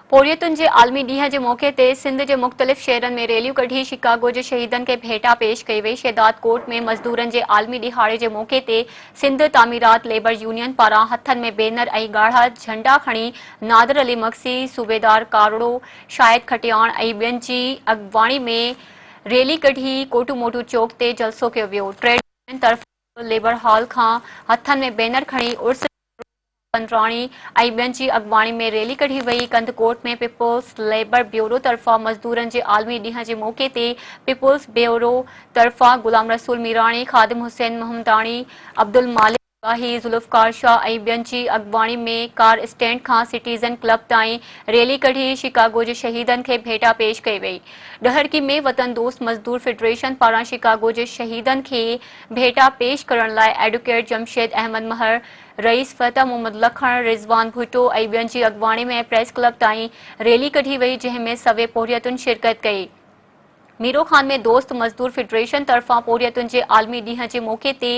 پورهيتن جي عالمي ڏينهن جي موقعي تي سنڌ جي مختلف شهرن ۾ ريليون ڪڍي شڪاگو جي شهيدن کي ڀيٽا پيش ڪئي وئي. شهدادڪوٽ ۾ مزدورن جي عالمي ڏهاڙي جي موقعي تي سنڌ تعميرات ليبر يونين پاران هٿن ۾ بينر ۽ ڳاڙها جهنڊا کڻي نادر علي مگسي، صوبيدار ڪارڙو، شاهد کٽياڻ ۽ ٻين جي اڳواڻي ۾ ريلي ڪڍي ڪوٽو موٽو چوڪ تي جلسو ڪيو ويو. ٽريڊ يونين طرفان ليبر هال کان هٿن ۾ بينر کڻي عرس پنراڻي ۽ ٻين جي اڳواڻي ۾ ريلي ڪڍي وئي. ڪنڌڪوٽ ۾ پيپلز ليبر بيورو طرفان مزدورن جي عالمي ڏينهن جي موقعي تي پيپلز بيورو طرفان غلام رسول ميراڻي، خادم حسين محمداڻي، عبدالمالڪ اوڳاهي، ذوالفقار شاهه ۽ ٻين جي اڳواڻي ۾ ڪار اسٽينڊ کان سٽيزن ڪلب تائين ريلي ڪڍي شڪاگو جي شهيدن کي ڀيٽا پيش ڪئي وئي. ڏهرڪي ۾ وطن دوست مزدور فيڊريشن پاران شڪاگو جي شهيدن کي ڀيٽا پيش ڪرڻ لاء ايڊوڪيٽ جمشيد احمد مهر، رئيس فتح محمد لکڻ، رضوان ڀٽو ۽ ٻين جي اڳواڻي ۾ پريس ڪلب تائين ريلي ڪڍي وئي جنهن ۾ سوين پورهيتن شرڪت ڪئي. ميرو خان ۾ دوست مزدور فيڊريشن طرفان پورهيتن جي عالمي ڏينهن جي موقعي تي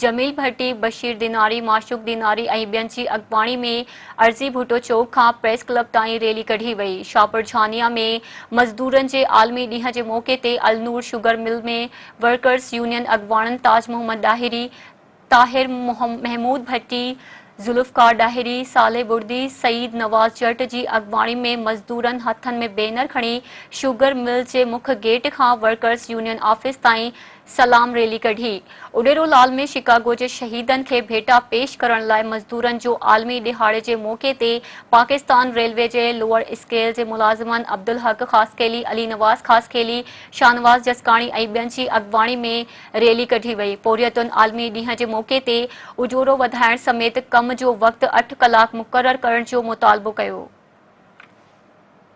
جميل ڀٽي، بشير ديناري، معشوق ديناري ۽ ٻين جي اڳواڻي ۾ عرضي ڀٽو چوڪ کان پريس ڪلب تائين ريلي ڪڍي وئي. شاهپور جھانيا ۾ مزدورن جي عالمي ڏينهن جي موقعي تي النور شگر مل ۾ ورڪرز يونين اڳواڻن تاج محمد ڏاهري، طاهر محمود ڀٽي، ذوالفقار ڏاهري، صالح بڙدي، سعيد نواز جٽ جي اڳواڻي ۾ مزدورن هٿن ۾ بينر کڻي شوگر مل جي مک گيٽ کان ورڪرز يونين آفيس تائين سلام ريلي ڪڍي. اڏيرو لال ۾ شڪاگو جي شهيدن کي ڀيٽا پيش ڪرڻ لاء مزدورن جو عالمي ڏهاڙي جي موقعي تي پاڪستان ريلوي جي لوئر اسڪيل جي ملازمن عبدالحق خاصخيلي، علي نواز خاصخيلي، شاهنواز جسڪاڻي ۽ ٻين جي اڳواڻي ۾ ريلي ڪڍي وئي. پورهيتن عالمي ڏينهن جي موقعي تي اجورو وڌائڻ سميت ڪم جو وقت اٺ ڪلاڪ مقرر ڪرڻ جو مطالبو ڪيو.